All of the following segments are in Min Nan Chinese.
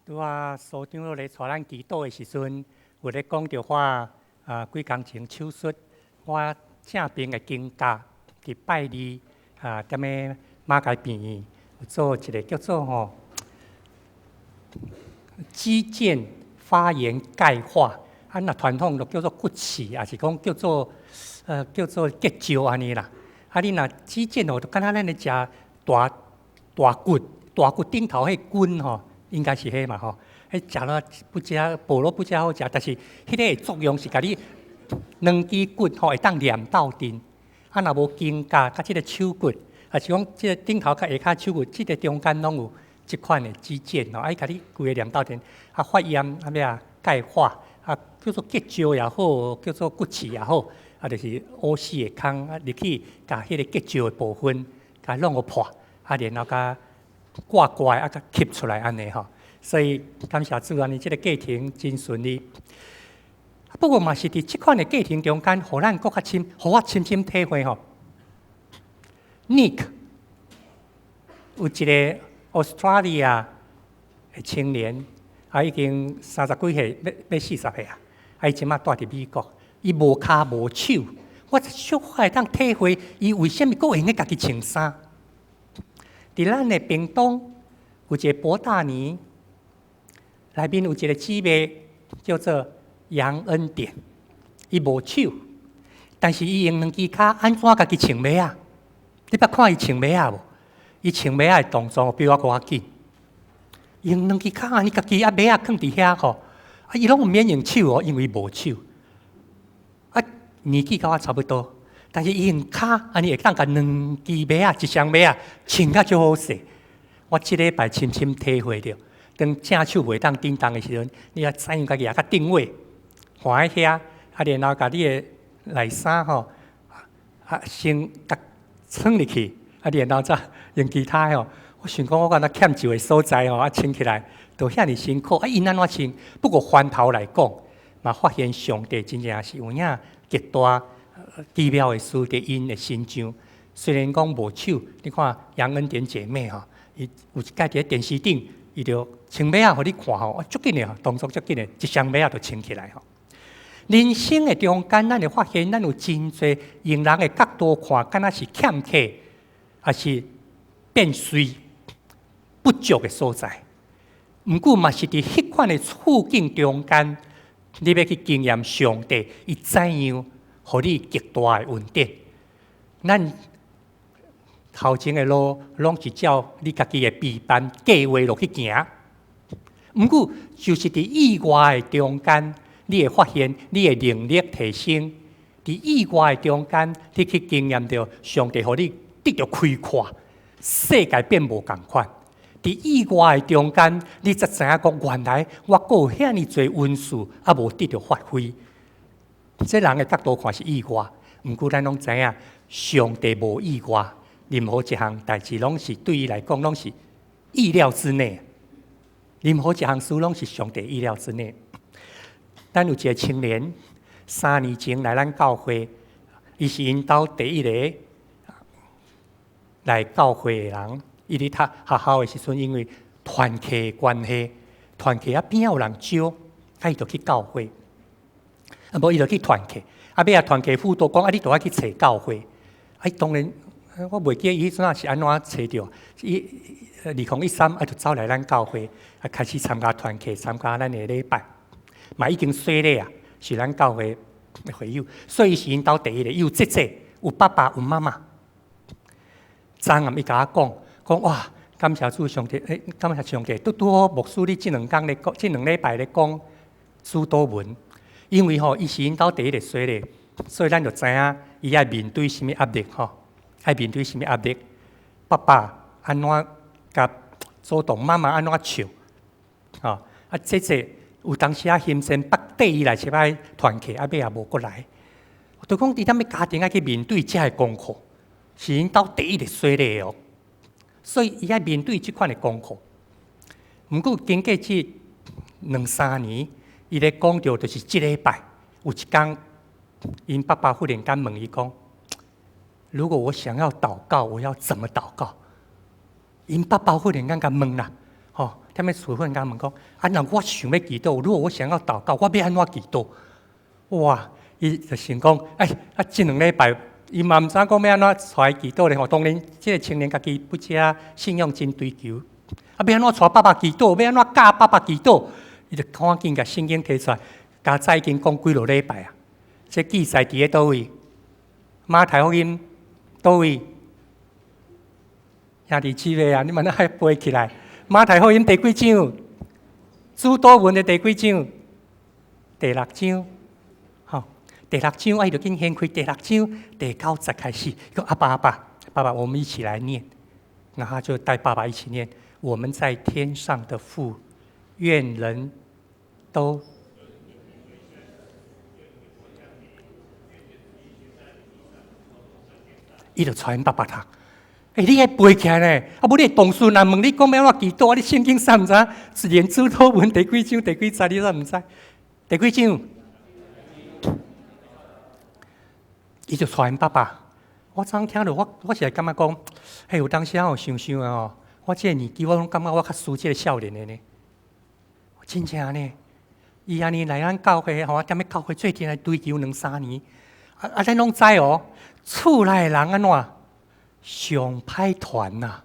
拄仔所長咧帶咱祈禱的時陣，有咧講著我啊幾工前手術，我正邊的肩胛佇拜二啊，踮咧馬偕病院有做一個叫做吼肌腱發炎鈣化，啊，若傳統就叫做骨刺，抑是講叫做結石按呢啦。啊，你若肌腱哦，就敢若咱咧食大大骨大骨頂頭彼筋吼，應該是彼嘛吼。彼食了不食，薄了不食好食，但是彼個的作用是共你兩支骨吼會當連鬥陣。啊，若無肩胛佮這个手骨，抑是講這个頂頭佮下跤手骨，這个中間攏有這款的肌腱吼，啊，伊共你規个連鬥陣，啊，發炎啊欲啊鈣化，啊，叫做結石也好，叫做骨刺也好，啊，就是烏死的空啊入去，共彼个結石的部分，共弄予破，啊，然後共掛掛啊，共吸出來按呢吼。所以感謝主，按呢這个過程真順利。不過嘛是佇這款的過程中間，予咱閣較深，予我深深體會吼。Nick 有一个 Australia 的青年，啊，已經三十幾歲，欲40歲啊，啊，伊這馬蹛佇美國，伊無跤無手，我小可會當體會，伊為啥物閣會用得家己穿衫。佇咱的屏東有一个博大尼，內面有一个姊妹叫做楊恩典，伊無手，但是伊用兩支跤按怎家己穿襪仔？你捌看伊穿襪仔無？伊穿襪仔的動作比我閣較緊，用兩支跤按呢家己啊襪仔囥佇遐吼，啊伊攏毋免用手哦，因為無手。啊年紀佮我差不多，但是伊用跤按呢會當共兩支襪仔一雙襪仔穿甲足好勢。我這禮拜深深體會著，當正手袂當振動的時陣，你愛怎樣共舉較定位，橫佇遐，啊然後共你的內衫吼，啊先共穿入去，啊然後再用其他的吼。我想講我敢若欠一个所在吼，啊穿起來都遐爾辛苦，啊𪜶按怎穿？不過反頭來講，嘛發現上帝真正是有影極大奇妙的事佇𪜶的身上。雖然講無手，你看楊恩典姐妹吼，伊有一擺佇咧電視頂，伊就穿襪仔予你看吼，足緊的，動作足緊的，一雙襪仔就穿起來吼。人生的中間，咱會發現咱有真濟用人的角度看，敢若是欠缺，抑是變衰不足的所在。毋過嘛是佇彼款的處境中間，你欲去經驗上帝，伊怎樣予你極大的恩典。咱頭前的路攏是照你家己的備辦計劃落去行。毋過就是佇意外的中間，你會發現你的能力提升。佇意外的中間，你去經驗著上帝予你得著開闊，世界變無仝款。佇意外的中間，你才知影講，原來我閣有遐爾濟恩賜，猶無得著發揮。這人的角度看是意外，毋過咱攏知影，上帝無意外，任何一項代誌攏是對伊來講攏是意料之內。任何一項事攏是上帝意料之內。咱有一个青年，3年前來咱教會，伊是𪜶兜第一个來教會的人。伊佇讀學校的時陣，因為團契的關係，團契啊邊仔有人招，啊伊就去教會，啊無伊就去團契，啊尾仔團契輔導講啊，你著愛去揣教會，啊伊當然，我袂記得伊彼陣是按怎揣著，伊2013啊就走來咱教會，啊開始參加團契，參加咱的禮拜，嘛已經洗禮啊，是咱教會的會友，所以是𪜶兜第一个，伊有姐姐，有爸爸，有媽媽。昨暗伊共我講。講哇，感謝主上帝，欸，感謝上帝，拄拄好牧師你這兩工咧講，這兩禮拜咧講主禱文，因為吼，伊是𪜶兜第一个洗禮，所以咱就知影伊愛面對啥物壓力吼，愛面對啥物壓力，爸爸按怎共阻擋，媽媽按怎笑，吼，啊姐姐有當時仔心聲捌綴伊來一擺團契，啊尾也無閣來，就講伊踮咧家庭愛去面對這个功課，是𪜶兜第一个洗禮哦。所以伊愛面對這款的功課。毋過經過這兩三年，伊咧講著就是這禮拜有一工，𪜶爸爸忽然間問伊講：如果我想要禱告，我要怎麼禱告？𪜶爸爸忽然間共問啦，吼，踮咧厝忽然間問講：啊，若我想欲祈禱，如果我想要禱告，我欲按怎祈禱？哇！伊就想講：哎，啊，這2禮拜，伊嘛毋知影講欲按怎帶伊祈禱咧吼。當然，這個青年家己不只信仰真追求，啊，欲按怎帶爸爸祈禱，欲按怎教爸爸祈禱？伊就趕緊共聖經提出來，加早已經講幾落禮拜啊。這記載佇咧佗位？馬太福音佗位？兄弟姊妹啊，你們愛背起來。馬太福音第幾章？主禱文的第幾章？第六章。吼，第六章，啊，伊就緊掀開第六章第九節開始。講阿爸阿爸，爸爸，我們一起來念。然後他就帶爸爸一起念：我們在天上的父，願人都。伊就帶𪜶爸爸讀。欸，你愛背起來呢？啊，無你同事若問你講欲按怎祈禱，啊，你聖經啥毋知？連主禱文第幾章、第幾節你都毋知？第幾章？伊就帶𪜶爸爸。我昨昏聽著，我是會感覺講，嘿，有當時仔想想啊吼，我這個年紀，我攏感覺我較輸這個少年的呢。真正呢，伊按呢來咱教會吼，踮咧教會做陣來追求兩三年，啊啊，咱攏知哦，厝內的人按怎上歹團啊？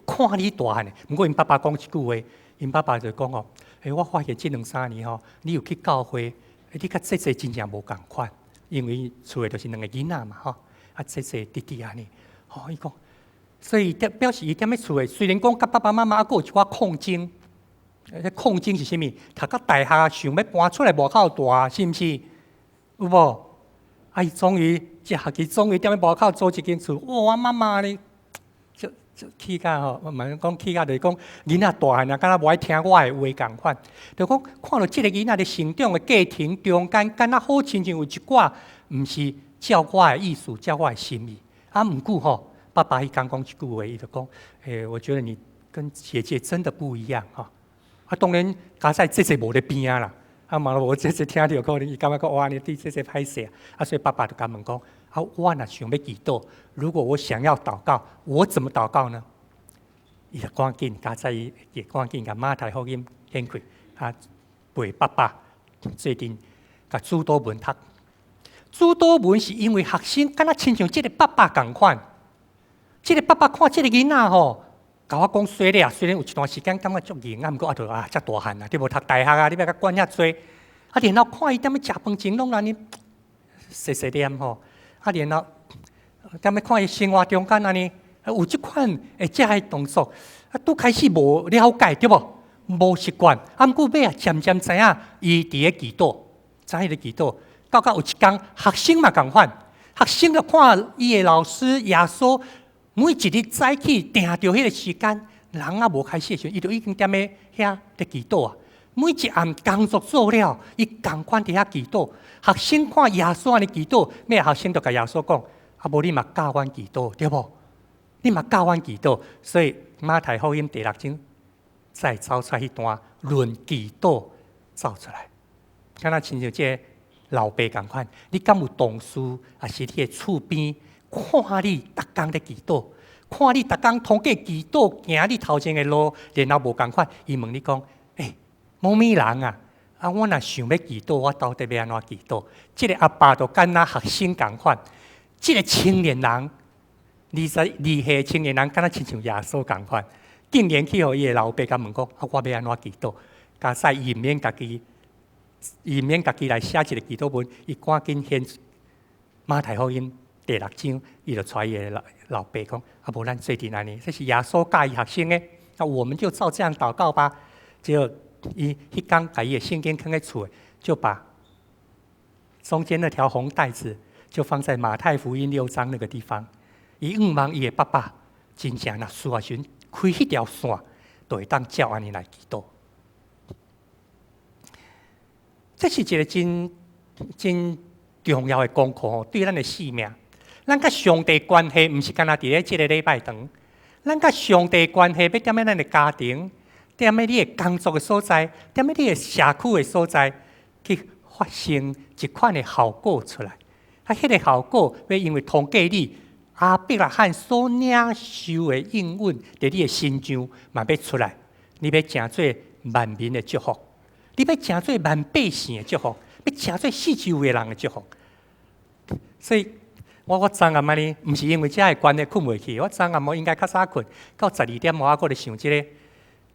看你大漢的，毋過𪜶爸爸講一句話，𪜶爸爸就講哦，欸，我發現這兩三年吼，你有去教會，你佮姐姐真正無仝款，因為厝內就是兩個囡仔嘛吼，啊姐姐弟弟按呢，吼伊講，所以表示伊踮咧厝內，雖然講佮爸爸媽媽猶閣有一寡抗爭，彼抗爭是啥物？讀到大學想欲搬出來外口蹛，是毋是？有無？啊！伊終於這學期終於踮咧外口租一間厝，哇！媽媽呢，就就氣甲吼，毋是講氣甲，就是講囡仔大漢啊，敢若無愛聽我的話仝款。就講看著這個囡仔佇成長的過程中間，敢若好親像有一寡毋是照我的意思，照我的心意。啊，毋過吼，爸爸彼工講一句話，伊就講：欸，我覺得你跟姐姐真的不一樣吼。啊，當然，佳哉姐姐無佇邊仔啦。啊嘛無姐姐聽著，可能伊感覺講哇，你對姐姐歹勢啊！啊，所以爸爸就共問講：啊，我若想欲祈禱，如果我想要禱告，我怎麼禱告呢？伊就趕緊佳哉伊，伊趕緊共馬太福音掀開，啊，陪爸爸做陣共主禱文讀。主禱文是因為學生敢若親像這個爸爸仝款，這個爸爸看這個囡仔吼。共我講細咧啊，雖然有一段時間感覺足硬啊，毋過啊，就啊，遮大漢啊，對無讀大學啊，你欲共管遐濟，啊，然後看伊踮咧食飯前攏按呢細細念吼，啊，然後踮咧看伊生活中間按呢有這款會遮个動作，啊，拄開始無了解對無？無習慣，啊，毋過尾仔漸漸知影伊佇咧祈禱，知影伊咧祈禱，到到有一工學生嘛仝款，學生就看伊的老師耶穌。每一日早起定著彼個時間，人猶無開始的時陣，伊就已經踮咧遐咧祈禱啊。每一暗工作做了，伊仝款佇遐祈禱。學生看耶穌按呢祈禱，尾仔學生就共耶穌講：啊，無你嘛教阮祈禱，對無？你嘛教阮祈禱。所以馬太福音第六章才會走出來彼段論祈禱走出來，敢若親像這個老爸仝款，你敢有同事，抑是你的厝邊？看你逐工咧祈禱，看你逐工通過祈禱行你頭前的路，然後無仝款，伊問你講：欸，某物人啊，啊，我若想欲祈禱，我到底欲按怎祈禱？這個阿爸就敢若學生仝款，這個青年人，22歲青年人，敢若親像耶穌仝款，竟然去予伊的老爸共問講：啊，我欲按怎祈禱？佳哉伊毋免家己，伊毋免家己來寫一個祈禱文，伊趕緊掀馬太福音。第六章，伊就帶伊的老老爸講：啊，無咱做陣按呢，這是耶穌教伊學生的，那我們就照這樣禱告吧。就伊彼工共伊的聖經囥佇厝，就把中間那條紅帶子就放在馬太福音六章那個地方。伊向望伊的爸爸真正若需要時陣開彼條線，就會當照按呢來祈禱。這是一個真真重要的功課吼，對咱的生命。咱佮上帝關係毋是干焦佇咧這個禮拜堂，咱佮上帝關係欲踮咧咱的家庭，踮咧你的工作的所在，踮咧你的社區的所在，去發生一款的效果出來。啊，彼個效果欲因為通過你亞伯拉罕所領受的應允，佇你的身上嘛欲出來。你欲成做萬民的祝福，你欲成做萬百姓的祝福，欲成做四周圍人的祝福。所以我昨暗按呢，毋是因為這个關係睏袂去，我昨暗我應該較早睏，到12點我猶閣咧想這个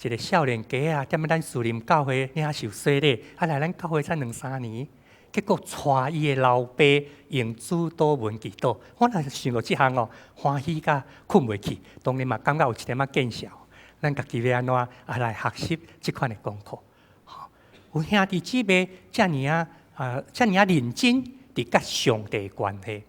一个少年家啊，踮咱士林教會領受洗禮，啊來咱教會才兩三年，結果帶伊的老爸用主禱文祈禱，我若想著這項哦，歡喜甲睏袂去，當然嘛感覺有一點仔見笑。咱家己欲按怎啊來學習這款的功課？有兄弟姊妹遮爾仔啊，遮爾仔認真佇佮上帝關係，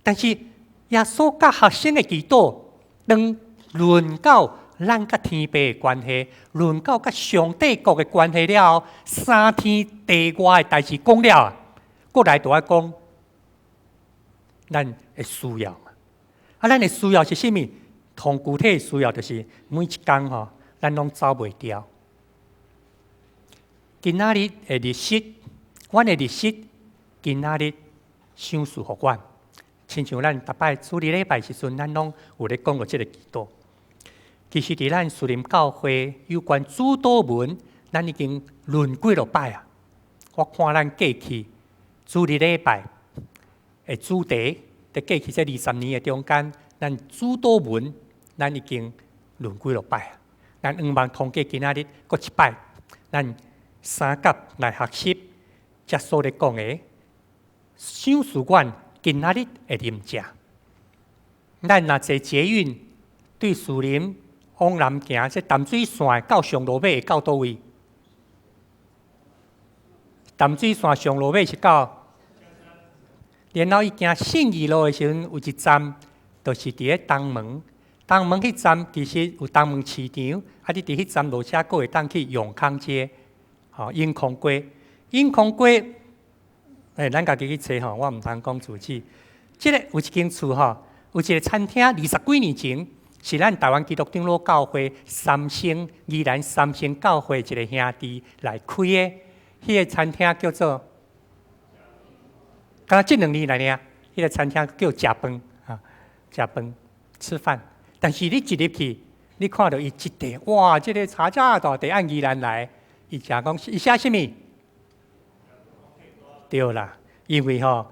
但是耶穌佮學生的祈禱，當論到咱佮天父的關係，論到佮上帝國的關係了後，三天地外的代誌講了啊，閣來就愛講咱的需要嘛。啊，咱的需要是啥物？同具體的需要就是每一工吼，咱攏走袂牢。今仔日的日食，阮的日食，今仔日賞賜予阮。親像咱逐擺主日禮拜時陣，咱攏有咧講過這个祈禱。其實佇咱士林教會有關主禱文，咱已經論幾落擺啊。我看咱過去主日禮拜的主題，佇過去這20年的中間，咱主禱文咱已經論幾落擺啊。咱向望通過今仔日閣一擺，咱相佮來學習，耶穌咧講的，賞賜阮今仔日的啉食。咱若坐捷運對士林往南行，這淡水線到上落尾會到佗位？淡水線上落尾是到，然後伊行信義路的時陣，有一站，就是佇咧東門。東門彼站其實有東門市場，啊，你佇彼站落車，閣會當去永康街，吼，永康街，永康街，欸，咱家己去揣吼，我毋通講住址。這个有一間厝吼，有一个餐廳，20幾年前是咱台灣基督長老教會三星宜蘭三星教會一个兄弟來開的，彼个餐廳叫做，敢若這兩年來爾，彼个餐廳叫食飯，哈，食飯吃飯。但是你一入去，你看著伊一塊，哇！這个茶遮大塊按宜蘭來，伊誠講伊寫啥物？對啦，因為吼，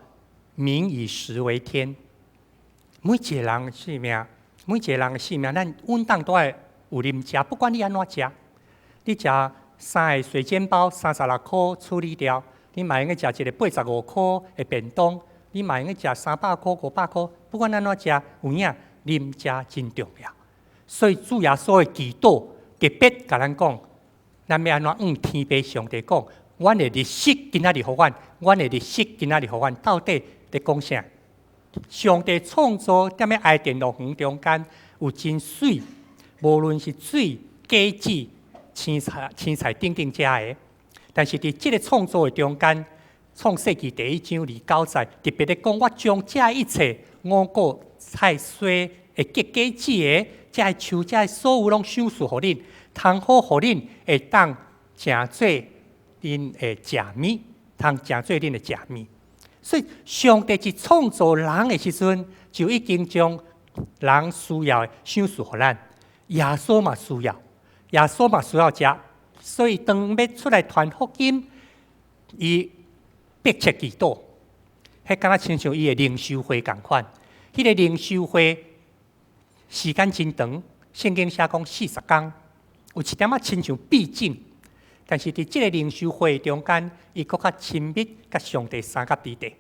民以食為天，每一个人的性命，每一个人的性命，咱穩當都愛有啉食，不管你按怎食，你食三个水煎包36箍處理掉，你嘛會用食一个85箍的便當，你嘛會用食300箍、500箍，不管按怎食，有影啉食真重要。所以主耶穌的祈禱特別共咱講，咱欲按怎向天父上帝講，阮的日食今仔日予阮，阮的日食今仔日予阮，到底佇講啥？上帝創造踮咧伊甸樂園中間有真媠，無論是水、果子、青菜、青菜等等遮个，但是佇這个創造的中間，創世紀第一章二九節特別咧講，我將這一切五穀菜蔬會結果子的，這个樹、這个所有攏賞賜予恁，通好予恁會當成做恁的食物，通成做恁的食物。所以，上帝佇創造人的時陣，就已經將人需要的賞賜予咱。耶穌嘛需要，耶穌嘛需要食，所以當欲出來傳福音，伊迫切祈禱，彼敢若親像伊的靈修會仝款。彼个靈修會時間真長，聖經寫講40工，有一點仔親像避靜。但是佇這个靈修會中間，伊閣較親密，佮上帝相佮佇咧。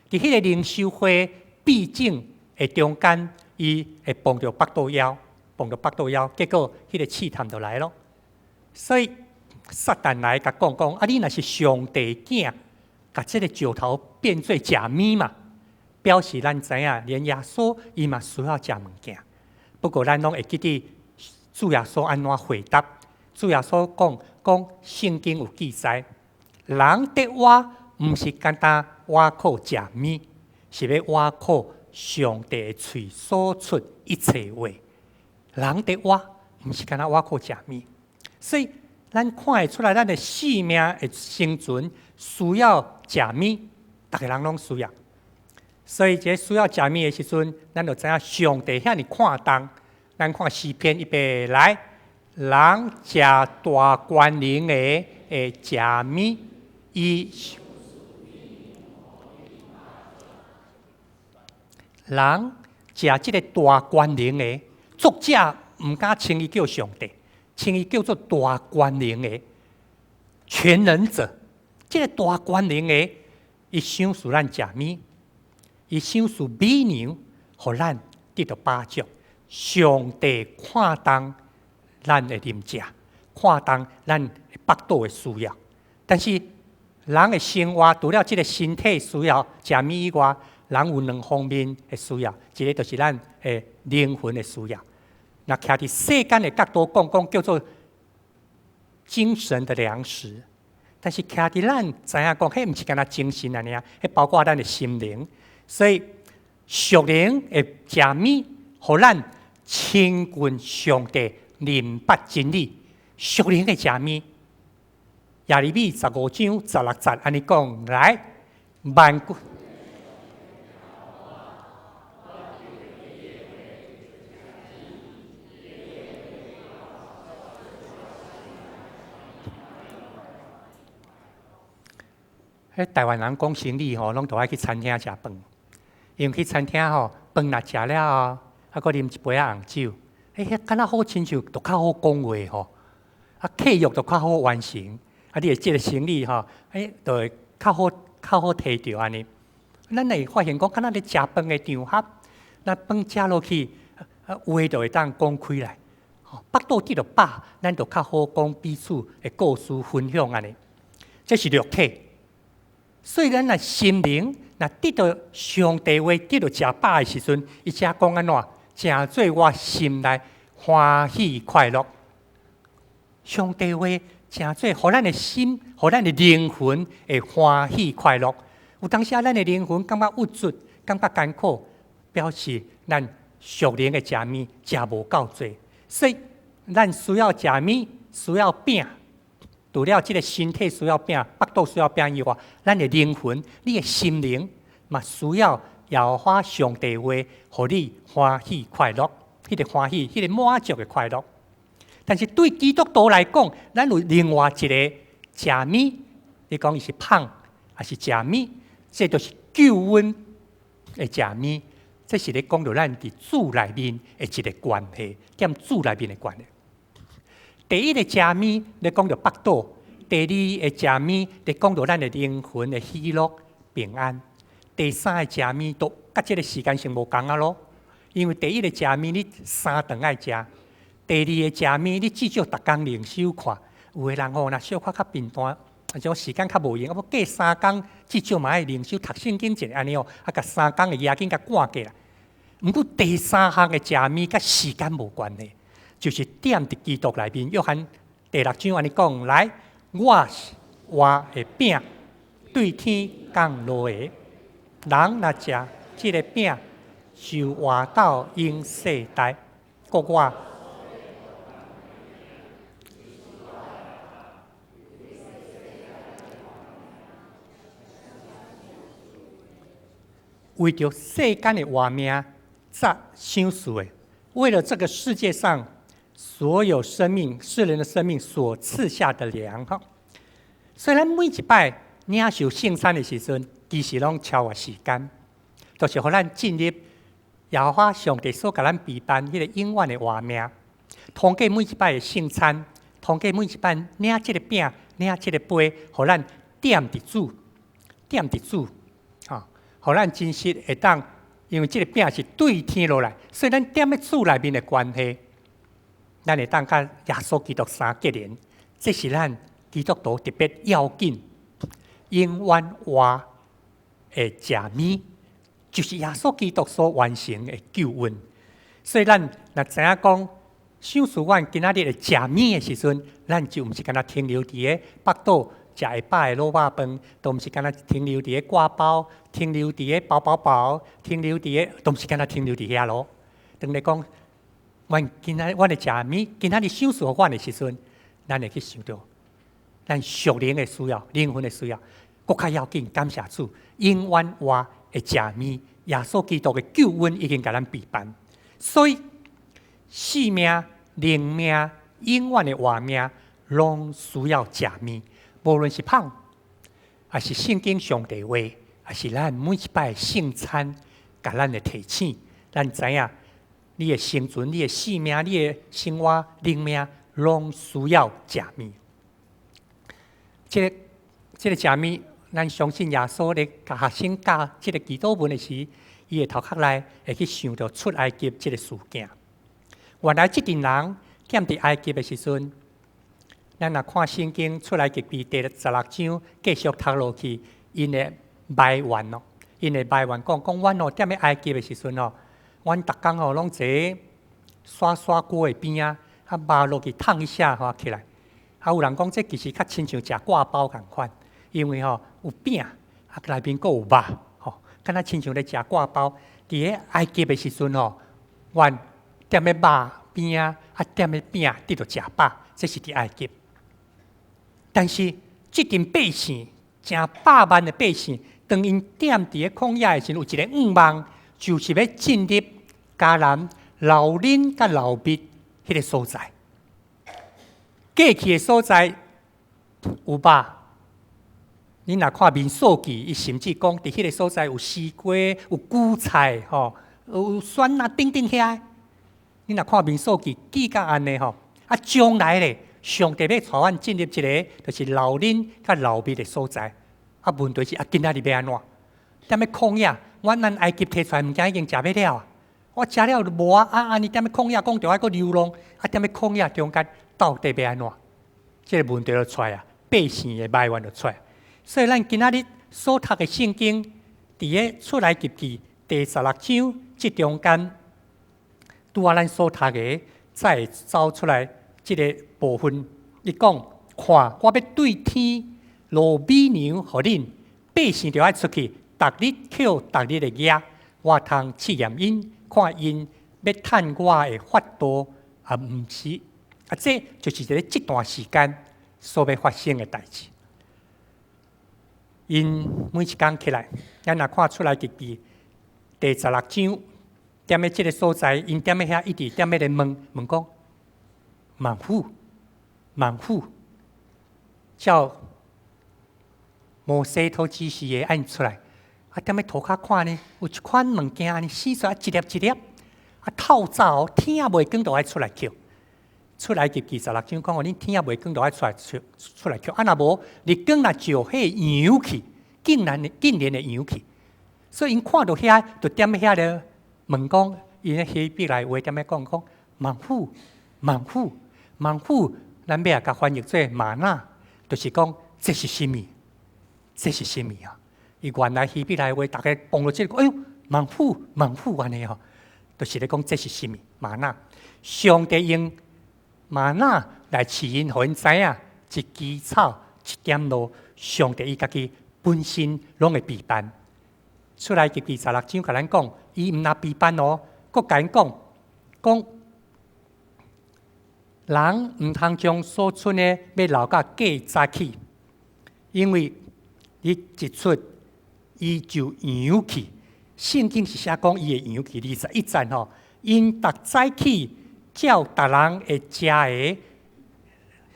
佇彼个靈修會避靜的中間，伊會碰著腹肚枵，碰著腹肚枵，結果彼个試探就來咯。所以撒旦來共講講，啊，你若是上帝囝，共這个石頭變做食物嘛，表示咱知影，連耶穌伊嘛需要食物件。不過咱攏會記得主耶穌按怎回答。主耶穌講講聖經有記載，人得活毋是干焦倚靠食物，是欲倚靠上帝的喙所出一切話。人得活毋是干焦倚靠食物，所以咱看會出來，咱的性命的生存需要食物，逐个人攏需要。所以這需要食物的時陣，咱就知影上帝遐爾看重。咱看詩篇預備來。人食大權能的會食物？伊人食這個大權能的，作者毋敢稱伊叫上帝，稱伊叫做大權能的全能者。這個大權能的，伊賞賜咱食物，伊賞賜米糧，予咱得著飽足。上帝看重咱的啉食，看重咱腹肚的需要。但是人的生活除了這個身體需要食物以外，人有兩方面的需要，一個就是咱的靈魂的需要。若徛佇世間的角度講，講叫做精神的糧食。但是徛佇咱知影講，彼毋是干焦精神按呢爾，彼包括咱的心靈。所以屬靈的食物，予咱親近上帝，明白真理。屬靈的食物，耶利米15章16節按呢講，來萬軍。彼台灣人講生理吼，攏都愛去餐廳食飯，因為去餐廳吼，飯若食了後，啊，閣啉一杯仔紅酒，欸，彼敢若好親像就較好講話吼，啊，契約就較好完成，啊，你的這個生理吼，欸，就會較好較好提著按呢。咱會發現講，敢若咧食飯的場合，咱飯食落去，啊，話就會當講開來，吼，腹肚得著飽，咱就較好講彼此的故事分享按呢。這是肉體。所以咱若心靈若得著上帝話，得著食飽的時陣，伊才講按怎，成做我心內歡喜快樂。上帝話成做，予咱的心，予咱的靈魂會歡喜快樂。有當時啊，咱的靈魂感覺鬱卒，感覺艱苦，表示咱屬靈的食物食無夠濟，所以咱需要食物，需要餅。除了這個身體需要餅、腹肚需要餅以外，咱的靈魂、你的心靈嘛需要耶和華上帝話，予你歡喜快樂。彼個歡喜、彼個滿足的快樂。但是對基督徒來講，咱有另外一個食物，你講伊是胖抑是食物？這就是救恩的食物。這是咧講著咱佇主內面的一個關係，踮主內面的關係。第一个食物咧講著腹肚，第二个食物咧講著咱的靈魂的喜樂平安，第三个食物都佮這个時間性無仝仔囉。因為第一个食物你三頓愛食，第二个食物你至少逐工靈修看。有的人吼，若小可較貧惰，啊種時間較無閒，啊欲隔三工至少嘛愛靈修讀聖經一下按呢哦，啊共三工的額緊共趕過來。毋過第三項的食物佮時間無關係。就是踮佇基督內面，約翰第六章按呢講，來，我是活的餅，對天降落的。人若食這个餅，就活到永世代。閣我為著世間的活命，才賞賜的。為了這個世界上所有生命、世人的生命所賜下的糧，哈。所以咱每一擺領受聖餐的時陣，其實攏超越時間，就是予咱進入耶和華上帝所共咱備辦彼个永遠的活命。通過每一擺的聖餐，通過每一擺領這个餅、領這个杯，予咱踮佇主，踮佇主，哈，予咱真實會當。因為這个餅是對天落來，所以咱踮咧主內面的關係，咱會當佮耶穌基督相結連，這是咱基督徒特別要緊、永遠活的食物，就是耶穌基督所完成的救恩。所以咱若知影講，賞賜阮今仔日的食物的時陣，咱就毋是干焦停留佇个腹肚。食會飽的滷肉飯，都毋是干焦停留佇个掛包，停留佇个飽飽飽，停留佇个，都毋是干焦停留佇遐咯。當咧講，阮今仔阮的食物，今仔日賞賜予阮的時陣，咱會去想著，咱屬靈的需要、靈魂的需要，閣較要緊。感謝主，永遠活的食物，耶穌基督的救恩已經共咱備辦。所以，性命、靈命、永遠的活命，攏需要食物。無論是飯，抑是聖經上帝話，抑是咱每一擺聖餐，共咱的提醒，咱知影你的生存、你的性命、你的生活、靈命，攏需要食物。這個食物，咱相信耶穌咧共學生教這個祈禱文的時，伊的頭殼內會去想著出埃及這個事件。原來這陣人踮佇埃及的時陣，咱若看聖經出埃及記第16章，繼續讀落去，𪜶的埋怨咯，𪜶的埋怨講講，阮哦踮咧埃及的時陣哦，阮逐工吼攏坐涮涮鍋的邊仔，啊肉落去燙一下吼起來。啊有人講這其實較親像食割包仝款，因為吼有餅，啊內面閣有肉，吼，敢若親像咧食割包。佇咧埃及的時陣吼，阮踮咧肉邊仔，啊踮咧餅，得著食飽，這是佇埃及。但是這陣百姓，成百萬的百姓，當𪜶踮佇咧曠野的時陣，有一个願望，就是欲進入迦南流奶佮流蜜彼个所在。過去的所在有肉，你若看民數記，伊甚至講佇彼个所在有西瓜、有韭菜，吼，有蒜啊，等等遐。你若看民數記記甲按呢吼，啊將來咧，上帝欲帶阮進入一个就是流奶佮流蜜的所在。啊，問題是啊，今仔日欲按怎？踮咧曠野，阮按埃及提出來物件已經食欲了啊！我食了就無啊！啊，按呢踮咧曠野講著愛閣流浪，啊，踮咧曠野中間到底欲按怎？這個問題就出來啊，百姓的埋怨就出來。所以咱今仔日所讀的聖經，佇咧出埃及記第十六章這中間，拄仔咱所讀的，才會走出來這个部分。伊講：看，我欲對天落米糧予恁，百姓著愛出去，逐日抾逐日的額，我通試驗𪜶，看𪜶欲趁我的法度，抑毋是。啊，這就是一个這段時間所欲發生的代誌。𪜶每一工起來，咱若看出埃及記第十六章，踮咧這个所在，𪜶踮咧遐一直踮咧咧問問講：萬夫，萬夫，照摩西所指示的按出來，啊，踮咧塗跤看呢，有一款物件按呢生出來一粒一粒，啊透早天仔未光就愛出來抾。出埃及記十六章講哦，恁天仔未光就愛出來出出來抾，啊若無日光若照，彼會黃去，竟然會黃去。所以𪜶看著遐，就踮咧遐咧問講，𪜶咧希伯來話踮咧講講，萬夫，萬夫，萬夫，咱欲來共翻譯做嗎哪，就是講這是啥物？這是啥物啊？伊原來希伯來話，逐家碰著這個，哎喲，萬夫，萬夫按呢吼，就是咧講這是啥物？嗎哪，上帝用嗎哪來試𪜶，予𪜶知影一枝草、一點露，上帝伊家己本身攏會備辦。出埃及記十六章共咱講，伊毋但備辦哦，閣共𪜶講講，人毋通將所出的欲留到過早起，因為日一出，伊就黃去。聖經是寫講伊會黃去，21節吼，𪜶逐早起照逐人會食的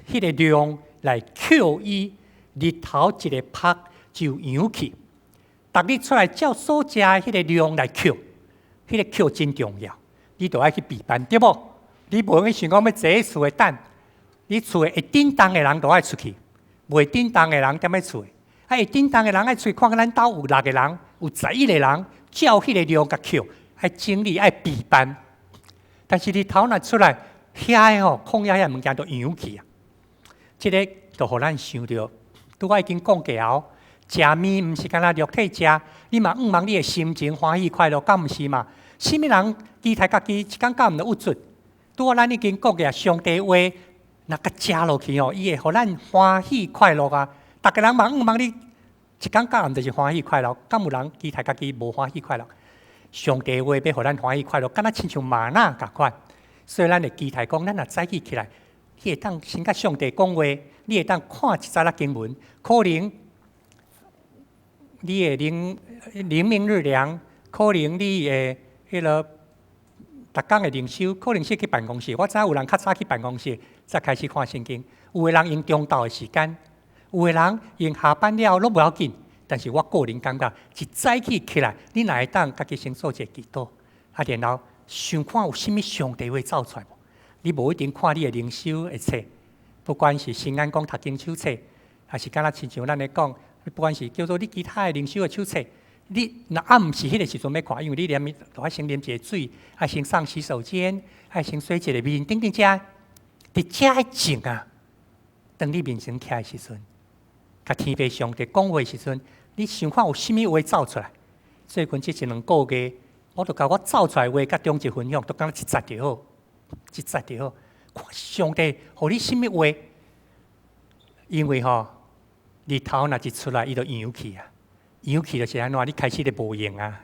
彼个量來抾伊，日頭一个曝就黃去。逐日出來照所食的彼个量來抾，彼个抾真重要。你著愛去備辦，對無？你無用想講欲坐佇厝的等，你厝的會振動的人著愛出去，袂振動的人踮咧厝的。啊，會振動的人愛出去，看咱兜有六个人，有11個人，照彼个量共抾，愛整理，愛備辦。但是日頭若出來，遐个吼曠野遐物件都黃去啊！這个就予咱想著，拄仔已經講過後，食物毋是干焦肉體食，你嘛向望你的心情歡喜快樂，敢毋是嘛？啥物人期待家己一工到暗就鬱卒？拄仔咱已經講過，上帝話若共食落去吼，伊會予咱歡喜快樂啊！逐个人嘛向望你一工到暗就是歡喜快樂，敢有人期待家己無歡喜快樂？上帝話欲予咱歡喜快樂，敢若親像嗎哪仝款，所以咱會期待講，咱若早起起來，你會當先佮上帝講話，你會當看一節仔經文，可能你的靈靈命日糧，可能你的彼个逐工的靈修可能是去辦公室，我知影有人較早去辦公室才開始看聖經，有的人用中晝的時間，有的人用下班了攏無要緊。但是我個人感覺，一早起起來，你若會當家己先做一個祈禱，啊，然後想看有啥物上帝話走出來無？你無一定看你的靈修的冊，不管是新眼光讀經手冊，還是敢若親像咱咧講，不管是叫做你其他的靈修的手冊，你若啊毋是彼個時陣欲看，因為你連都愛先啉一個水，愛先上洗手間，愛先洗一個面，等等遮，佇遮靜啊。當你面前徛的時陣，共天父上帝講話的時陣，你想看有啥物話走出來？最近這一兩個月，我就共我走出來話，佮長執分享，都感覺一節就好，一節就好。看上帝予你啥物話？因為吼，日頭若一出來，伊就揚去啊，揚去就是按怎？你開始咧無閒啊，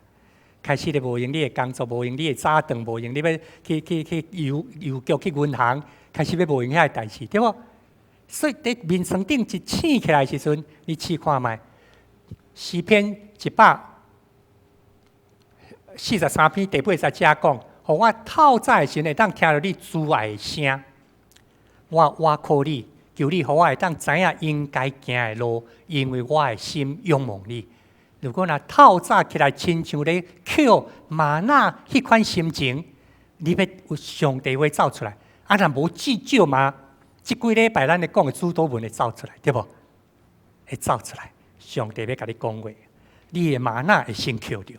開始咧無閒，你的工作無閒，你的早頓無閒，你欲去郵局去銀行，開始欲無閒遐个代誌，對無？所以佇眠床頂一醒起來的時陣，你試看覓。詩篇143篇第八節遮講，予我透早的時陣會當聽著你慈愛的聲，我倚靠你，求你予我會當知影應該行的路，因為我的心仰望你。如果若透早起來，親像咧抾嗎哪彼款心情，你欲有上帝話走出來，啊，若無至少嘛，這幾禮拜咱咧講的主禱文會走出來，對無？會走出來，上帝欲共你講話，你的嗎哪會先抾著。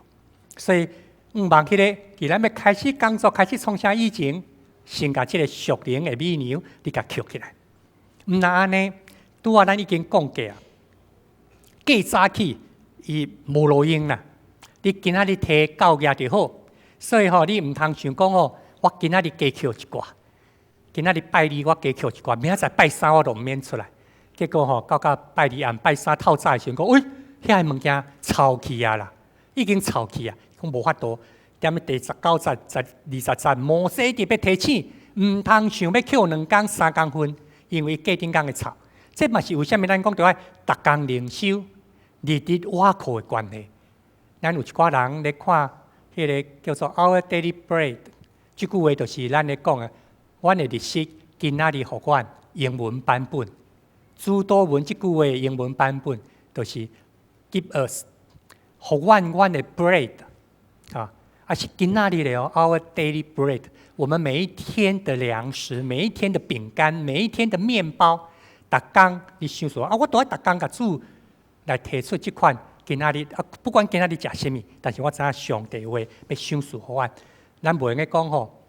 所以，毋望彼个，既然欲開始工作，開始創啥以前，先共這个屬靈的米糧，你共抾起來。毋若按呢，拄仔咱已經講過啊，過早起伊無路用啦。你今仔日提夠額就好，所以吼，你毋通想講吼，我今仔日加抾一寡，今仔日拜二我加抾一寡，明仔載拜三我就毋免出來。結果吼，到拜二暗拜三透早的時陣，講喂，遐个物件臭去啊啦，已經臭去啊，講無法度。踮第19節、20節，摩西特別提醒，毋通想欲抾兩工、三工份，因為隔頂工會臭。這嘛是為啥物咱講著愛逐工靈修、日日倚靠的關係。咱有一寡人咧看彼个叫做 Our Daily Bread，這句話就是咱咧講的，阮的日食今仔日予阮英文版本，主禱文這句話英文版本就是 Give us，予阮阮的 bread，啊。啊是今仔日的哦，Our daily bread，我們每一天的糧食，每一天的餅乾，每一天的麵包，逐工你想說啊，我都愛逐工共主來提出這款今仔日啊，不管今仔日食啥物，但是我知影上帝話欲賞賜予阮，咱袂用得講吼，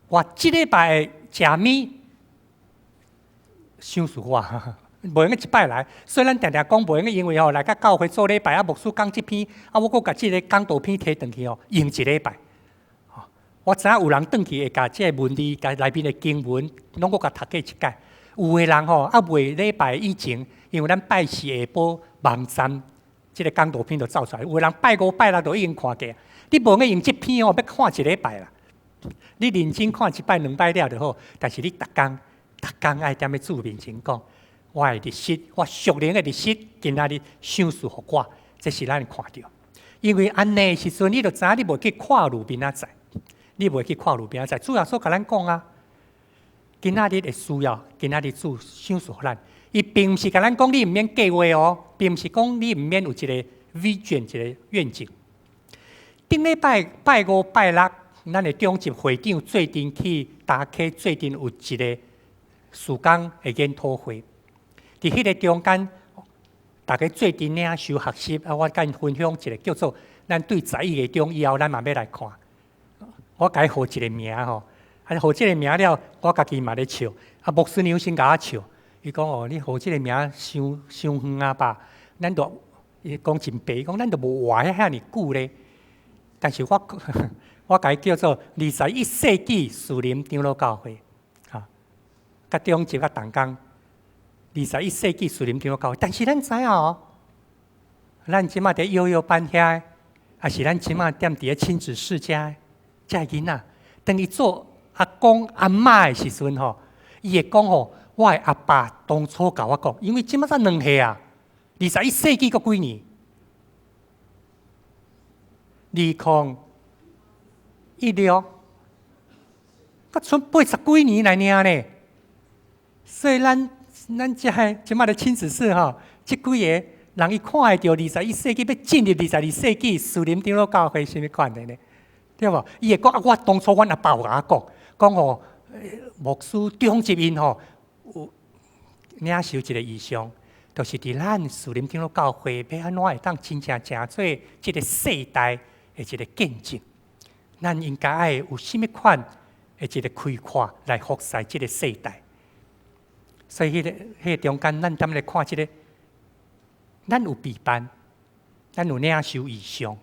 我這禮拜食物賞賜我。袂用得一擺來，所以咱定定講袂用得，因為吼來到教會做禮拜啊，牧師講這篇，啊，我閣共這个講道篇提轉去吼，用一禮拜。我知影有人轉去會共這个文字、共內面的經文，攏閣共讀過一擺。有的人吼，猶未禮拜以前，因為咱拜四下晡網站這个講道篇就走出來。有的人拜五、拜六就已經看過。你無用這篇哦，欲看一禮拜啦。你認真看一擺、兩擺了就好，但是你逐工、逐工愛踮咧主面前講。我的日食，我屬靈的日食，今仔日賞賜予我，這是咱看著。因為按呢的時陣，你就知影你袂去看路明仔載，你袂去看路明仔載。主耶穌共咱講啊，今仔日的需要，今仔日主賞賜予咱。伊並毋是共咱講你毋免計劃哦，並毋是講你毋免有一個 vision 一個願景。頂禮拜拜五、拜六，咱的長執會長做陣去打開，做陣有一個事工的研討會。佇彼个中間，大家做陣領受學習啊！我共𪜶分享一個叫做咱對11月中以後，咱嘛欲來看。我共伊號一個名吼，啊號這个名了，我家己嘛咧笑。啊，牧師娘先共我笑，伊講哦，你號這个名傷傷遠啊吧？咱都伊講真白，伊講咱都無活遐爾久咧。但是我共伊叫做21世紀樹林長老教會，啊，佮長執佮同工。21世紀樹林長老教會，但是咱知影哦，咱這馬佇幼幼班遐，抑是咱這馬踮佇咧親子世家，這个囡仔，當伊做阿公阿嬤的時陣吼，伊會講吼，我的阿爸當初共我講，因為這馬才兩歲啊，21世紀閣幾年？2016，閣賰八十幾年來爾呢。所以咱這個這擺的親子室吼，這幾個人伊看會著21世紀欲進入22世紀，士林長老教會啥物款的呢？對無？伊會講啊，我當初阮阿爸有共我講，講吼，牧師張集𪜶吼有領受一個異象，就是佇咱士林長老教會欲按怎會當真正成做這個世代的一個見證。咱應該愛有啥物款的一個開闊來服侍這個世代。所以彼個中間，咱踮咧看這個，咱有備辦，咱有領受異象，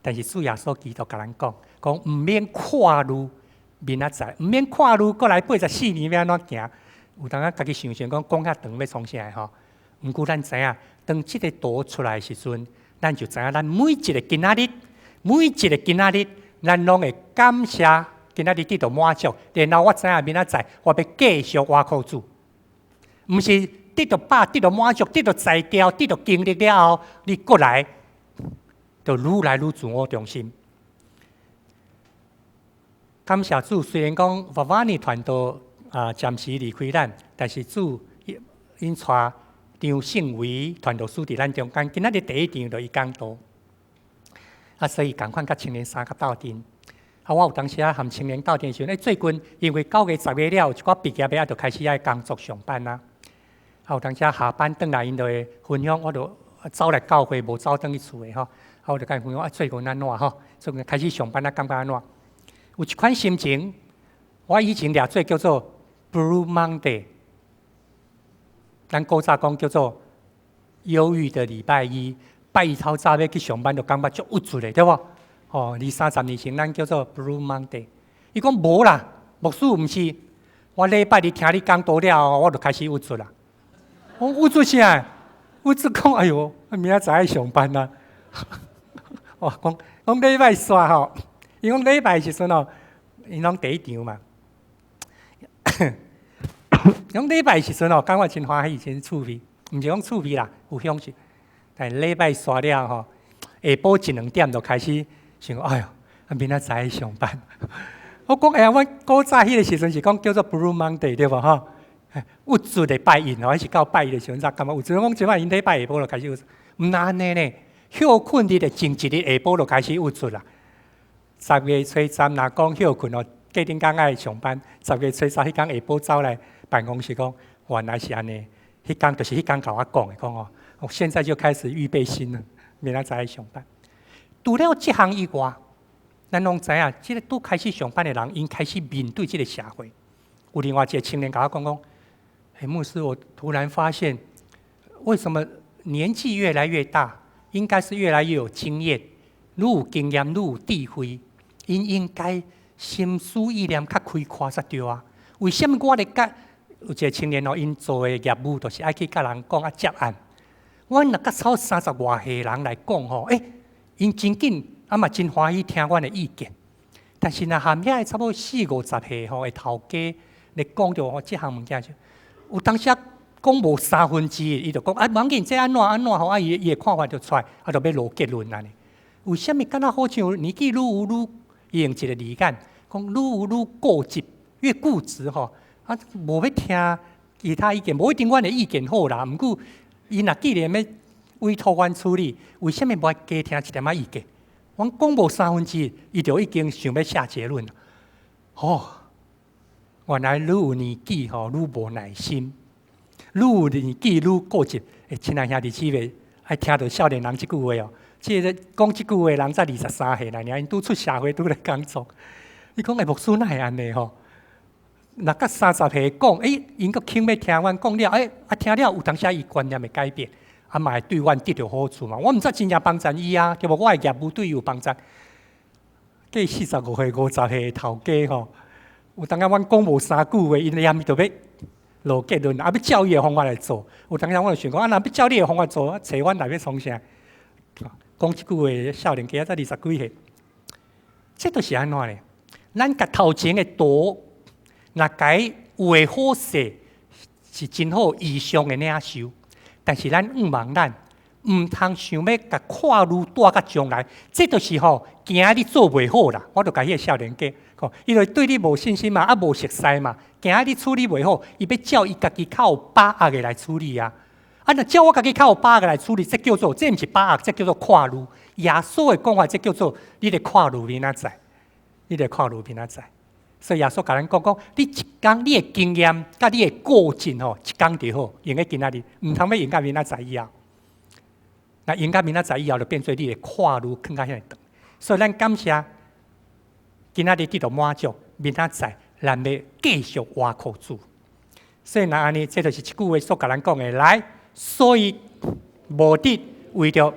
但是主耶穌基督共咱講，講毋免看慮明仔載，毋免看慮過來84年欲按怎行。有當仔家己想想講，講遐長欲創啥吼？毋過咱知影，當這個圖出來的時陣，咱就知影咱每一個今仔日，每一個今仔日，咱攏會感謝今仔日得到滿足。然後我知影明仔載，我欲繼續倚靠主。毋是得到飽、得到滿足、得到才調、得到經歷了後，你過來就愈來愈自我中心。感謝主，雖然講瓦瓦尼傳道啊暫時離開咱，但是主𪜶帶張勝偉傳道師佇咱中間。今仔日第一場就伊講道，啊，所以仝款佮青年三級鬥陣。啊，我有當時啊含青年鬥陣時陣，最近因為9月10月了，有一寡畢業的啊，就開始愛工作上班啊。啊，有當時下班轉來，𪜶就會分享，我就走來教會，無走轉去厝的吼。啊，我就共𪜶分享啊，最近按怎吼？最近開始上班啊，感覺按怎？有一款心情，我以前掠做叫做 Blue Monday，咱古早講叫做憂鬱的禮拜一，拜一透早欲去上班，就感覺足鬱卒的，對無？吼，二三十年前咱叫做 Blue Monday。伊講無啦，牧師毋是，我禮拜日聽你講道了後，我就開始鬱卒啦。我鬱卒啥？鬱卒講，哎喲，明仔載愛上班啊！哇，講講禮拜煞吼，伊講禮拜時陣吼，𪜶攏第一場嘛。講禮拜時陣吼，感覺真歡喜，真趣味，毋是講趣味啦，有享受。但禮拜煞了吼，下晡一兩點就開始想，哎喲，啊明仔載愛上班。我講哎呀，阮古早彼個時陣是講叫做 Blue Monday 對無吼？鬱卒的拜一吼，彼是到拜一的時陣才感覺鬱卒。講這擺𪜶禮拜下晡就開始鬱卒，毋若按呢呢，歇睏日的前一日下晡就開始鬱卒啦。10月初十若講歇睏哦，隔頂工愛上班。10月初十彼工下晡走來辦公室講，原來是按呢。彼工就是彼工共我講的，講哦，我現在就開始預備心了，明仔載愛上班。除了這項以外，咱攏知影，這個拄開始上班的人，𪜶開始面對這個社會。有另外一個青年共我講講，欸，牧師，我突然發現，為什麼年紀越來越大，應該是越來越有經驗，愈有經驗，愈有智慧，𪜶應該心思意念較開闊才對啊。為什麼我咧佮有一個青年哦，𪜶做的業務就是愛去佮人講啊接案。阮若佮超三十外歲人來講吼，欸，𪜶真緊啊嘛真歡喜聽阮的意見。但是若含遐差不多四五十歲吼的頭家咧講著吼，這項物件就有當時講無三分之一，伊就講啊，無要緊，這按怎按怎吼，啊，伊的看法就出來，啊，就欲落結論按呢。為啥物敢若好像年紀愈有愈，伊用一個字眼，講愈有愈固執，越固執吼，啊，無欲聽其他意見，無一定阮的意見好啦。毋過，伊若既然欲委託阮處理，為啥物無愛加聽一點仔意見？阮講無三分之一，伊就已經想欲下結論了。哦，原來愈有年紀吼，愈無耐心；愈有年紀愈固執。欸，親愛兄弟姊妹，愛聽著少年人這句話哦。這個講這句話的人才23歲爾，𪜶拄出社會，拄來工作。伊講欸，牧師哪會按呢吼？若佮30歲講，欸，𪜶閣肯欲聽阮講了，欸，啊聽了有當時伊觀念會改變，啊嘛會對阮得著好處嘛。我毋知真正幫贊伊啊，對無？我的業務對伊有幫贊。過45歲、50歲的頭家吼，有當時阮講無三句話，𪜶連就欲落結論，啊欲照伊的方法來做。有當時我就想講，啊若欲照你的方法做，啊揣阮來欲創啥？講這句話，少年家才二十幾歲，這就是按怎咧？咱共頭前的圖，若共伊畫好勢，是真好異象的領受。但是咱向望咱毋通想欲共掛慮帶到將來，這就是吼驚你做袂好啦。我就共彼个少年家講，伊就對你無信心嘛，啊無熟似嘛，驚你處理袂好，伊欲照伊家己較有把握的來處理啊。啊，若照我家己較有把握來處理，這叫做這毋是把握，這叫做掛慮。耶穌的講法，這叫做你咧掛慮明仔載，你咧掛慮明仔載。所以耶穌共咱講講，你一工你的經驗佮你的過勁吼，一工就好，用喺今仔日，毋通欲用到明仔載以後。若用到明仔載以後，就變做你的掛慮囥甲遐爾長。所以咱感謝今仔日得著滿足，明仔載咱欲繼續倚靠主。所以若按呢，這就是這句話所共咱講的。來，所以無得為著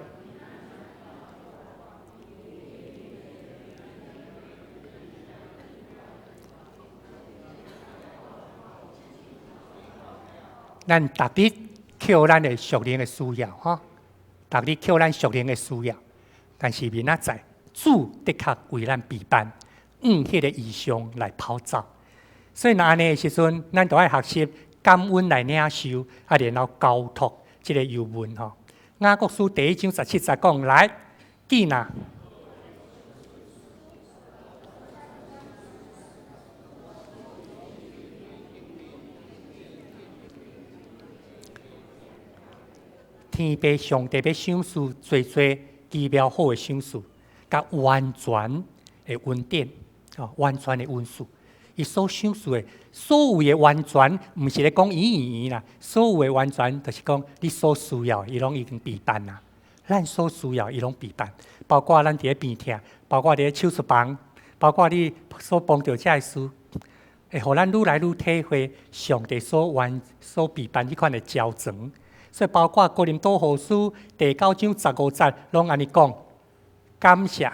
咱逐日靠咱的屬靈的需要，吼，逐日靠咱屬靈的需要。但是明仔載，主的確為咱備辦，往彼个異象來跑走。所以若按呢的時陣，咱就愛學習感恩來領受，啊，然後交託這个憂悶吼。雅各書第一章十七節講來，既若天父上帝欲賞賜濟濟奇妙好的賞賜，佮完全的恩典，哦，完全的恩賜。伊所賞賜的所謂的完全，毋是咧講圓圓圓啦。所謂的完全，就是講你所需要，伊攏已經備辦啦。咱所需要，伊攏備辦，包括咱佇咧病疼，包括佇咧手術房，包括你所碰著這个事，會予咱愈來愈體會上帝所完所備辦彼款的周全。所以包括哥林多後書第九章十五節，攏按呢講，感謝。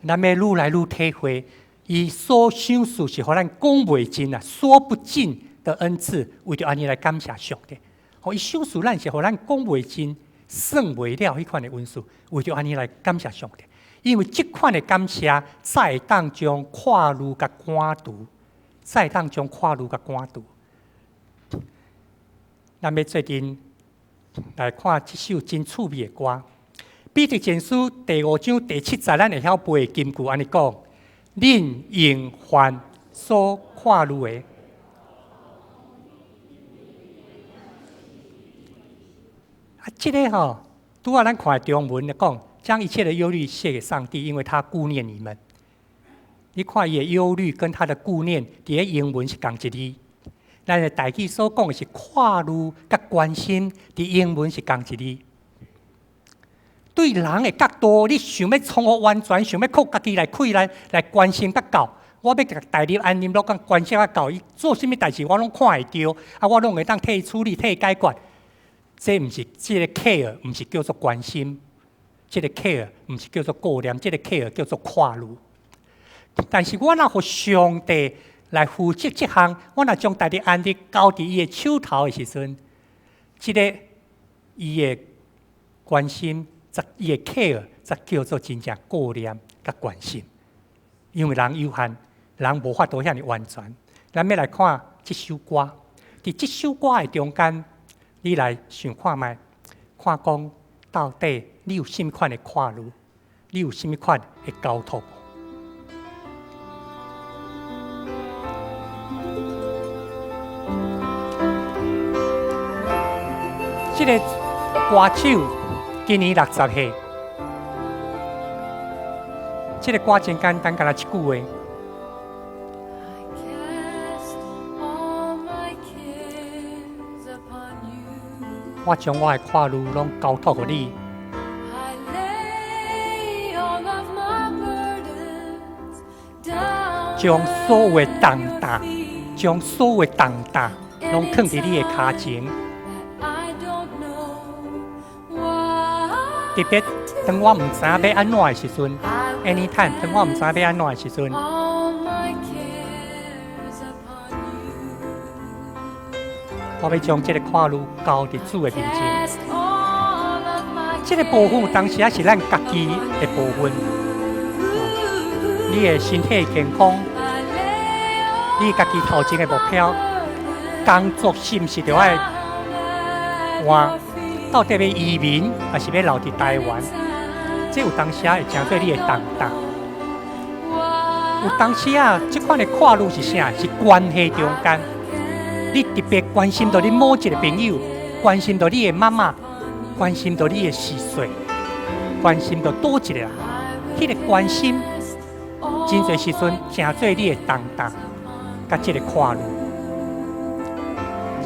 咱欲愈來愈體會，伊所賞賜是予咱講袂盡啊，說不盡的恩賜，為著按呢來感謝上帝。予伊賞賜咱是予咱講袂盡、算袂了彼款的恩賜，為著按呢來感謝上帝。因為這款的感謝，才會當將掛慮共趕除。才會當將掛慮共趕除。咱欲做陣來看這首真趣味的歌，《彼得前書》第五章第七節，咱會曉背的金句按呢講：恁應凡所掛慮的，啊，這个吼，拄仔咱看的中文來講，將一切的憂慮卸給上帝，因為他顧念你們。你看伊的憂慮跟他的顧念，佇咧英文是仝一字。咱的台語所講的是掛慮佮關心，佇英文是仝一字。對人的角度，你想欲創予完全，想欲靠家己來氣來來關心佮到，我欲共代入安寧樂佮關心佮到，伊做啥物代誌我攏看會著，啊，我攏會當替伊處理、替伊解決。這毋是這个 care，毋是叫做關心，這个 care 毋是叫做顧念，這个 care 叫做掛慮。但是我若予上帝來負責這項，我若將家己安息交佇伊的手頭的時陣，這个伊的關心，才伊的 care，才叫做真正顧念佮關心。因為人有限，人無法度遐爾完全。咱欲來看這首歌，佇這首歌的中間，你來想看覓，看講到底你有啥物款的掛慮，你有啥物款的交託無？這个歌手今年六十歲，這个歌真簡單，干焦一句話。我將我的掛慮攏交託予你。將所有的重擔，將所有的重擔，攏囥佇你的跤前。特別當我毋知影欲按怎的時陣，anytime，當我毋知影欲按怎的時陣，我欲將這个掛慮交佇主的面前。這个部分當時也是咱家己的部分。你的身體健康，你家己頭前的目標，工作是毋是著愛換？到底欲移民，抑是欲留佇台灣？這有當時會成做你的重擔。有當時啊，這款的看慮是啥？是關係中間，你特別關心著你某一個朋友，關心著你的媽媽，關心著你的序細，關心著佗一個人，彼個關心，真濟時陣成做你的重擔，佮這個看慮。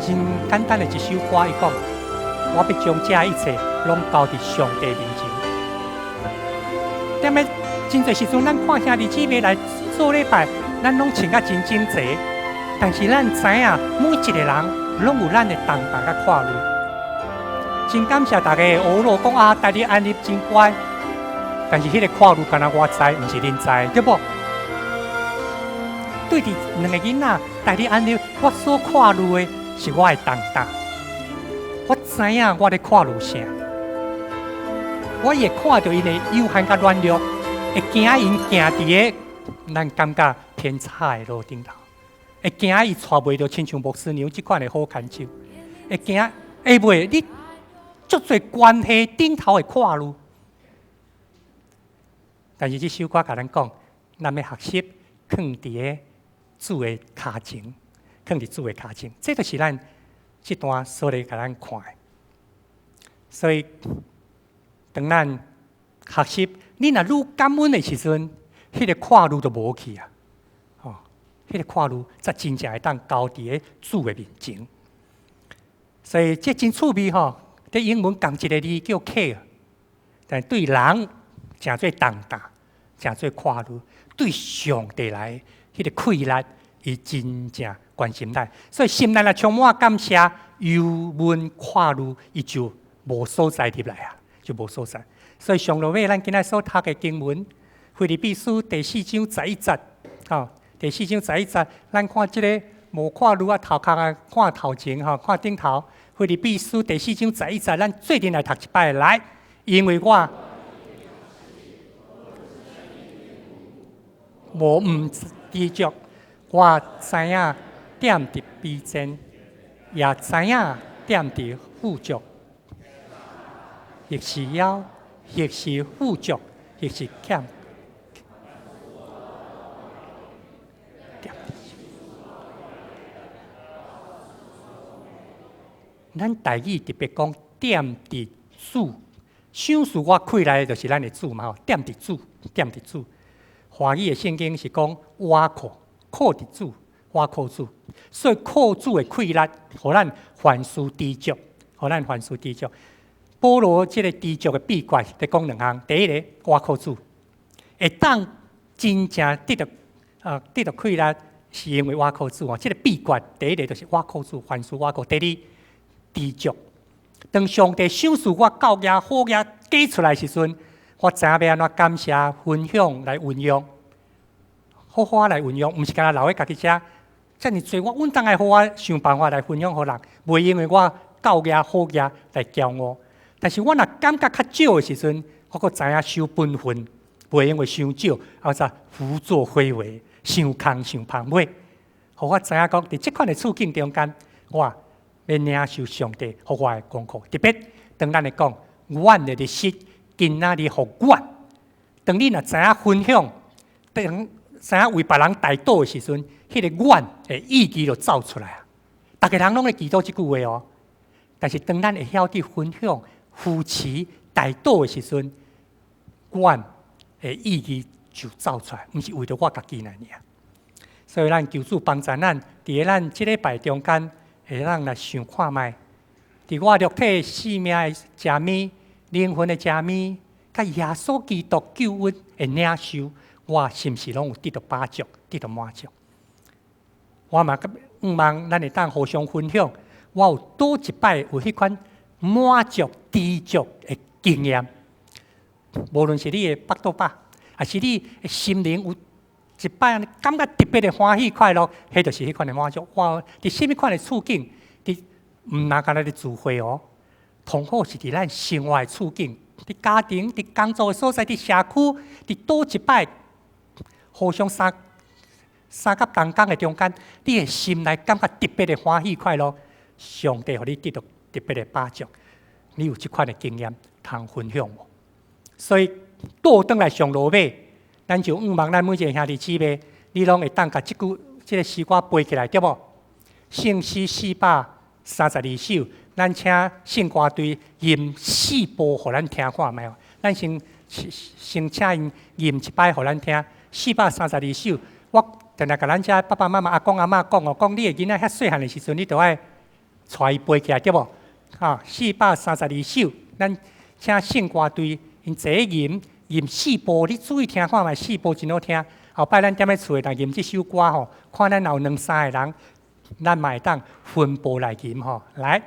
真簡單的一首歌，伊講：我欲將這一切攏交佇上帝面前。踮咧真濟時陣，咱看兄弟姊妹來做禮拜，咱攏穿甲真整齊。但是咱知影，每一個人攏有咱的重擔佮看慮。真感謝大家的學路講啊，台日安立真乖。但是彼個看慮，干焦我知，毋是恁知，對無？對佇兩个囡仔，台日安立，我所看慮的是我的重擔。我知影我咧看慮啥，我會看著𪜶的有限佮軟弱，會驚𪜶行佇个咱感覺偏差的路頂頭，會驚伊帶袂著親像牧師娘這款的好牽手，會驚會袂你足濟關係頂頭的看慮。但是這首歌共咱講，咱欲學習囥佇个主的跤前，囥佇主的跤前，這就是咱這段所咧共咱看的。所以，當咱學習，你若愈感恩的時陣，彼個看慮就無去啊！吼，彼個看慮才真正會當交佇个主的面前。所以這真趣味吼，佇英文仝一個字叫 care，但對人誠做重擔，誠做看慮；對上帝來，彼個氣力，伊真正關心咱。所以心內若充滿感謝、憂悶、看慮，伊就無所在入來啊，就無所在。所以上落尾，咱今仔所讀的經文，腓立比書第四章十一節，吼，第四章十一節，咱看這个無看慮啊，頭殼啊，看頭前吼，看頂頭。腓立比書第四章十一節，咱做陣來讀一擺來，因為我無毋知足，我知影踮佇卑賤，也知影踮佇富足，抑是枵，抑是富足，抑是欠。咱台語特別講踮佇主，賞賜我氣力的就是咱的主嘛吼，踮佇主，踮佇主。華語的聖經是講倚靠，靠佇主，倚靠主。所以靠主的氣力，予咱凡事知足，予咱凡事知足。保羅這个知足的秘訣，佇講兩項。第一个，倚靠主，會當真正得著啊，得著氣力，是因為倚靠主哦。這个秘訣，第一个就是倚靠主，凡事倚靠。第二，知足。當上帝賞賜我夠額好額加出來時陣，我知影欲按怎感謝、分享來運用，好好來運用，毋是干焦留佇家己遮。遮爾濟，我穩當愛好好想辦法來分享予人，袂因為我夠額好額來驕傲。但是我若感覺較少的時陣，我閣知影守本分，袂因為傷少，啊則胡作非為，傷空傷芳，袂。予我知影講，佇這款的處境中間，我欲領受上帝予我的功課。特別當咱會講，阮的日食今仔日予阮。當你若知影分享，當知影為別人代禱的時陣，彼個阮的意義就走出來啊！逐个人攏咧祈禱這句話哦，但是當咱會曉得分享、扶持、代禱的時陣，阮的意義就走出來，毋是為著我家己爾爾。所以咱求主幫助咱，佇咱這禮拜中間，會當來想看覓，佇我肉體性命的食物、靈魂的食物，佮耶穌基督救恩的領受，我是毋是攏有得著飽足、得著滿足？我嘛向望咱會當互相分享，我有佗一擺有彼款滿足、知足的經驗。無論是你的腹肚飽，抑是你的心靈有一擺感覺特別的歡喜快樂，彼就是彼款的滿足。我佇啥物款的處境，佇毋若干焦佇聚會哦，同好是佇咱生活的處境，佇家庭、佇工作的所在、佇社區、佇佗一擺互相相三佮同工的中間，你的心內感覺特別的歡喜快樂，上帝予你得到特別的飽足，你有這款的經驗通分享無？所以倒轉來上羅馬，咱就向望咱每一个兄弟姊妹，你攏會當共這句這个詩歌背起來，對無？聖詩432首，咱請聖歌隊吟四部予咱聽看覓？咱先先請𪜶吟一擺予咱聽，432首。我定定共咱遮爸爸媽媽、阿公阿嬤講哦，講你的囡仔遐細漢的時陣，你著愛帶伊背起來，對無？哈，432首，咱請聖歌隊𪜶坐吟吟四部，你注意聽看覓，四部真好聽。後擺咱踮咧厝內吟這首歌吼，看咱若有兩三个人，咱嘛會當分部來吟吼，來。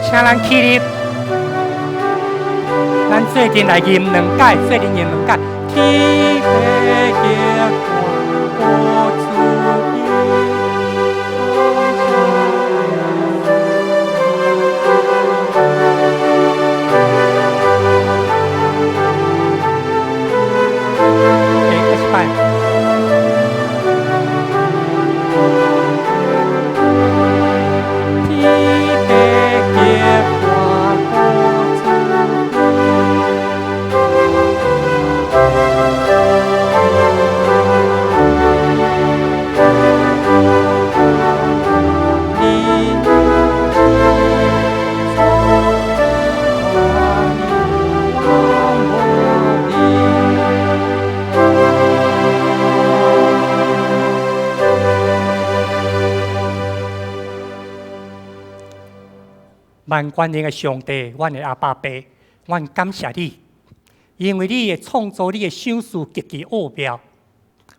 請咱起立，咱做陣來吟兩擺，做陣吟兩擺。天父耶和華慈悲。來，一擺。天父耶和華慈萬權能的上帝，阮的阿爸父，阮感謝你，因為你的創造，你的賞賜極其奧妙，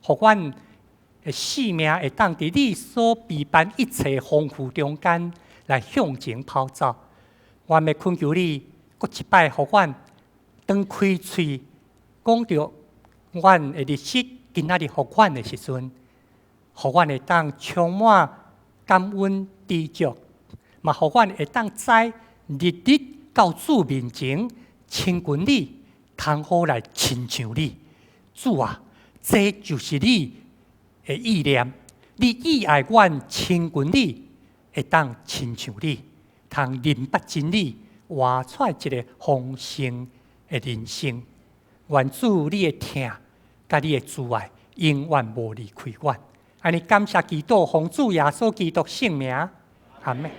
予阮的性命會當佇你所備辦一切豐富中間來向前跑走。阮欲懇求你，閣一擺予阮當開喙講著阮的日式，今仔日予阮的時陣，予阮會當充滿感恩知足。嘛，予阮會當知日日到主面前親近你，通好來親像你。主啊，這就是你的意念，你意愛阮親近你，會當親像你，通認捌真理，活出一个豐盛的人生。願主你的疼，佮你的慈愛，永遠無離開阮。按呢感謝基督，奉主耶穌基督聖名，阿們。